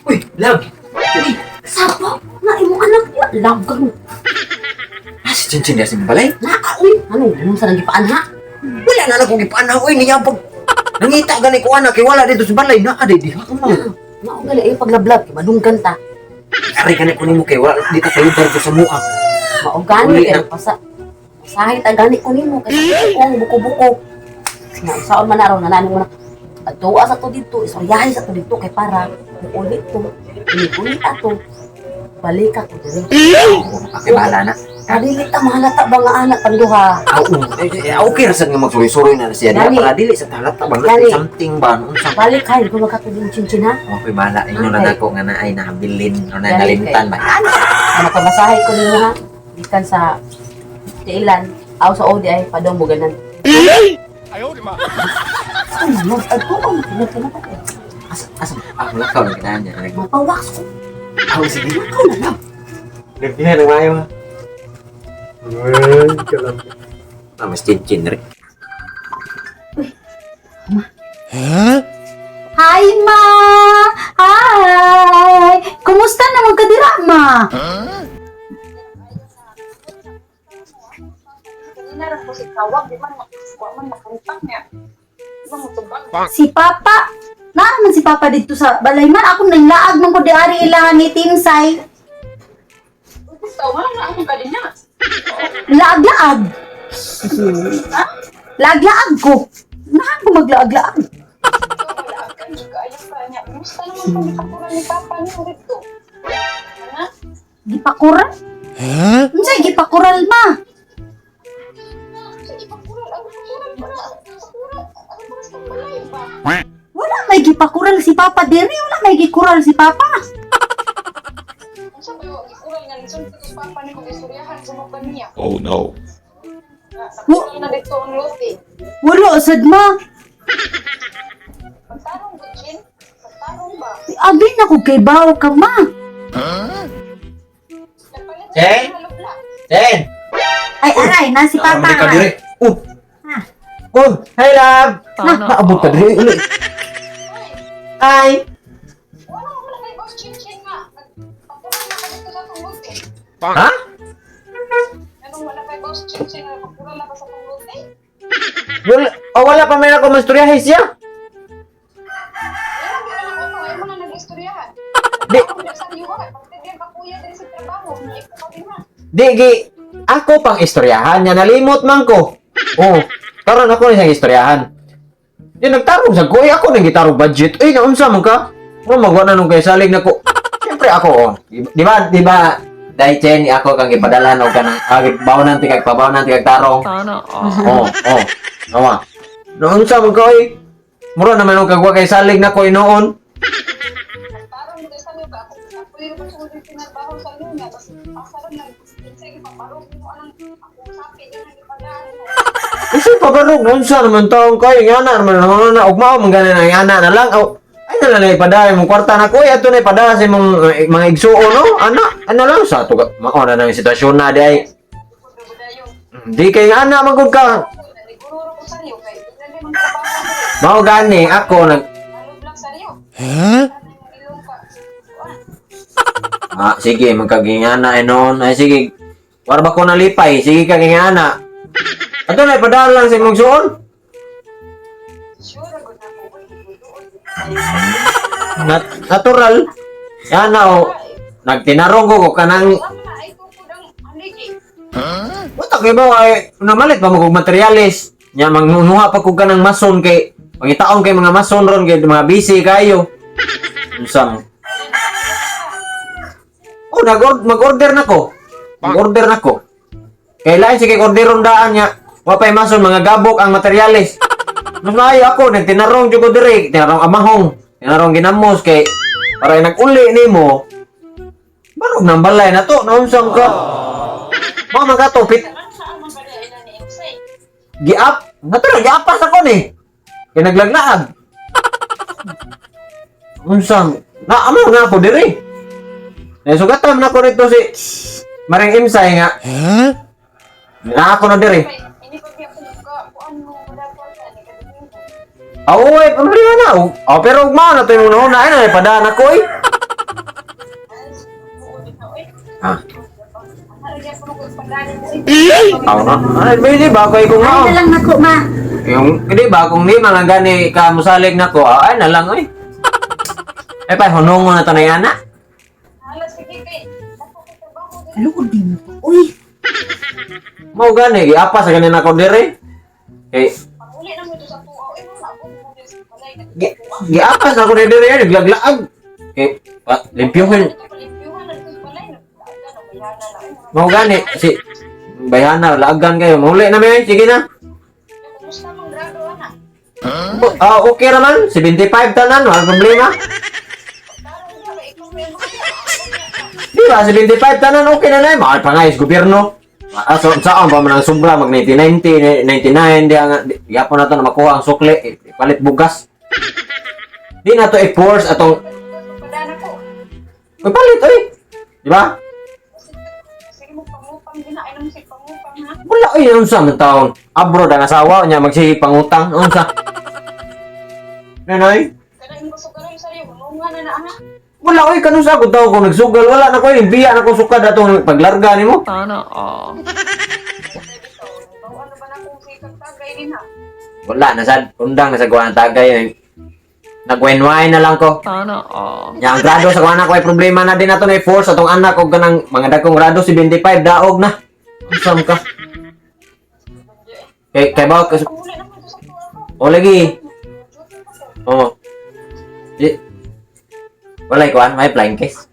Uy, love. Uy, Sapa, na imong anak ya. Love ka mo. ah, si Chinchin diya sa balay. Na, uy, ano, anong sa nagipaan ha? Wala na lang kong ipanaw, uy, niyabag. Nangita gani ko anak, kay wala dito sa balay. Naa, di, di. Ako mo. Mao gali ay paglablab, kay madunggan ta. Ari gani ko nimo kay wala dito kayo dito sa mua. Mao gani Uli kay na. pasa. Pasahay ta gani ko nimo kay sa akong buko-buko. Na saon man araw na nani mo na. Adtoa sa to dito, istoryahe sa to dito kay para muuli to. Uli ato. Balik ako diri. Okay, bahala na. Kadili ta mahalata ba nga anak pang duha? Oo, eh, okay ra sad nga magsuroy-suroy na siya. Diya Gani. para dili sa talata ba Gani. something ba unsa. Balik hay ko makatud yung chinchin ha. Okay, bahala. Inyo na Okay. nako nga na ay nahabilin o na Gani, nalimtan ba. Ano pamasahe ko nimo ha? Gikan sa Tiilan, aw sa Odi ay padong mo ganan. 哎呦我的妈！ Ano mo? Adto ang pinagpinag. Asa asa ah lakaw na kinaan niya. Mapawax ko. Aw sige. Ikaw na lang. Nagbihan na maayo ha. Ah, mas chinchin rin. Hi, Ma! Hi! Kumusta naman ka dira, Ma? Kanina ra ko si tawag, di man wa man makalutang niya. Di man motubag. Si Papa. Naa man si Papa dito sa balay man. Ako nanglaag man ko di ari ilahan ni Timsay. Gusto wala na akong kalinya. Laag-laag. Laag-laag ko. Naa ko maglaag-laag. Wala kan juga ayo pa niya. Kumusta naman kung ipakura ni Papa niyo dito? Ha? Gipakural? Huh? Unsay gipakural, Ma? Sa ipakura, ang ipakura para ipakura, ang para sa balay ba? Wala may gipakural si Papa diri. Wala may gikural si Papa. Unsa ba yung ikural nga nisulti si Papa ni kung istoryahan sa mga niya? Oh no. Nakuha na dito ang lote. Wala, sad, Ma. Pagtarong ba, Chin? Pagtarong ba? Abi na ko kay bao ka, Ma. Nagpalit Chen? sa halubla. Chen! Ay, aray, na si Papa. Ka dire. Oh. Ha? Oh, hi love. Naabot ka dire uli. Hi. Wala ko lang kay Boss Chin Chin nga. Nagpakura na ka dito sa atong lote. Ha? Anong wala kay Boss Chin Chin nga nagpakura na ka sa atong lote? Wala, oh, wala pa may ako mastoryahe siya. Ayaw, di na lang ako. Ayaw mo na nag-istoryahan. Di. Ako na sa iyo, ha. Pagtigyan pa kuya din sa trabaho. Hindi ko pa din ha. Di, gi, ako pang istoryahan niya, nalimot man ko. Oh, karon ako na siyang istoryahan. Di, nagtarong sa ko, eh, ako nang gitarong budget. Eh, naunsa man ka? Oh, magwa na nung kay salig na ko. Siyempre ako, oh. Di ba, Dai Chen, ako kang ipadala og kanang ah, bawnan ti kag pabawnan ti kag tarong. Oh, oh. Awa. Naunsa man ka, eh. Mura naman og kagwa kay salig na ko noon. Parang hindi sa iyo ka. Ako ako yung gusto ko trabaho sa iyo nga. Basta asa rin nag-insay ipaparog mo anong ako sapi din ang ipadaan mo. Kasi pabarog, naunsa naman taong kayo, nga na naman, naman na, ugmao, man gana na, nga na lang, oh, ay na lang na ipadala mong kwarta na ko, ay, ato na ipadala sa imong eh, mga igsuo, no? Ana, ano lang, sa ato, mao na nang sitwasyon na, di ay, Budayo. di kay nga ana, magod ka. Nagururo ko sa iyo kay dili man trabaho mo. Mao gani, ako, nag, Ano lang sa iyo? Ha? Ilong ka. ah, sige, magkagingana, eh, noon, ay, sige, wala ba ko nalipay, sige, kagingana. Ato na ipadala lang sa imong igsuon. Sure gud na ko. Natural. Yan na, oh. Nagtinarong ko, ko kanang Wala na ay tukod ang haligi. Wala kay ba ay namalit pa mo kog materyales. Nya mangunuha pa kog kanang mason kay pangitaon kay mga mason ron kay mga busy kayo. Unsa mo? Oh, nag mag-order na ko. Mag-order na ko. Kay lain sige orderon daan niya. Wa pay mason mga gabok ang materyales. Mas maayo ako nagtinarong jud ko diri, tinarong amahong, tinarong ginamos kay para nag-uli nimo. Barog nang balay na to, naunsang ka. Mga mga tupit, Saan saan man ba ila ni Imsay? giap, natural giapas ako ni. Kay naglaglaag. Unsang na amo nga ako diri. Nasugatan na ko rito si Maring Imsay nga. Na ako na diri. Kay ini ko niya kung ka kuan mo dapat sa ni kadto. Aw, oy, problema na. Oh, pero ugma na to yung una ay na padaan ako eh. Ah. Aw na. Ay, may di ba kay kung Ay mao. na lang nako, ma. Yung di ba kung di man lang gani ka musalig nako, ah, ay na lang oy. Ay pa hunungon na to na yana. Hala, sige kay. Ako ko trabaho din. Kaluod din mo. Uy, Mao gani giapa sa gani nako dire. Kay Panguli na mo ito sa tuwa. Uy, mama, ako mo din sa balay. giapas na ko dire naglaglaag. Kay pa, limpyuhin. Ito palimpyuhan na ito sa balay. Naglaag na, bayana na. Mao gani si bayana laagan kayo. Mahuli na mi, sige na. Kumusta mong grado, ana? Ah, okay raman, 75 tanan, wala problema. Tarong ka ba? Ikaw may mga. Di ba, 75 tanan, okay na na. Mahal pa nga is gobyerno. Ah, so, saan pa man ang sobra, mag 1990, 99, di ang, di, yapon na to na makuha ang sukli, eh, palit bugas. Di na to i-force atong, Padana ko. uy, palit, oy. Di ba? Sige mo pangupang din na. Ay naman sige pangupang ha. Wala, oy, unsa man taon. Abroad ang asawa niya, magsige pangutang, unsa. Nanay? Kada yung sugaran sa iyo, hunungan na na ha. Wala, oy, kanus ako daw kung nagsugal, wala na ko, eh, biya na ko sukad atong paglarga nimo. Ano ba na kung sikag tagay din ha? Wala na sad, undang na sa gawa ng tagay. Nag-wine na lang ko. Ya, ang grado sa kuana ko ay problema na din nato na i-force atong anak og kanang mga dagkong grado 75 daog na. Unsam ka? Kay ba kasi Panguli na mo ito sa tuwa ko. o lagi. Oo. Di wala kuan, may flying case.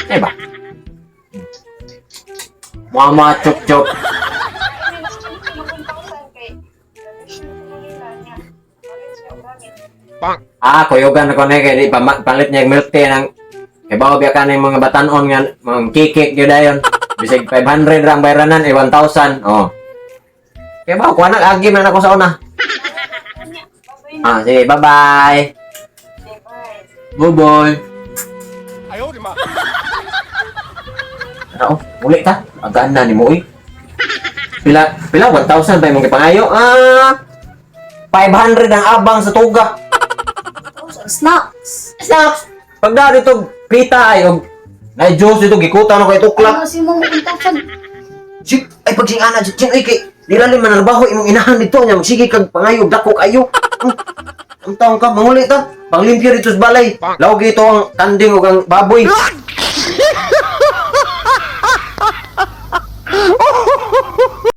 Eh ba? Mama chop chop. Ay, nasa sunod sa 1,000 kay. Graduation ko nila niya. Palit siya og gamit. Ah, kuyugan ko na kay di pa palit niya og milk tea nang kay bawo biya ka ng mga batanon nga mga kikik gyud dayon. Bisag 500 ra ang bayranan eh 1,000. Oh. Kay bawo kuan agi man ako sa una. Niya, bye-bye na. Ah, sige, bye-bye. Bye. Bye-bye. 哎呦我的妈！ Ano, muli ta. Agaan na ni mo, uy. Pila, pila, 1,000 pa yung mga pangayo. Ah, 500 ang abang sa tuga. Snacks. Snacks! Pagda dito, pita ay, og, na juice dito, gikuta na ko ituklak. Ano si mong 1,000? Sik, ay pagsing ana, sing, ay kay, nilalim man trabaho imong inahan dito niya, magsige kag pangayo, dako kayo. Ang taong ka, manguli ta. Panglimpyo dito sa balay. Lawag ito ang kanding ug ang baboy.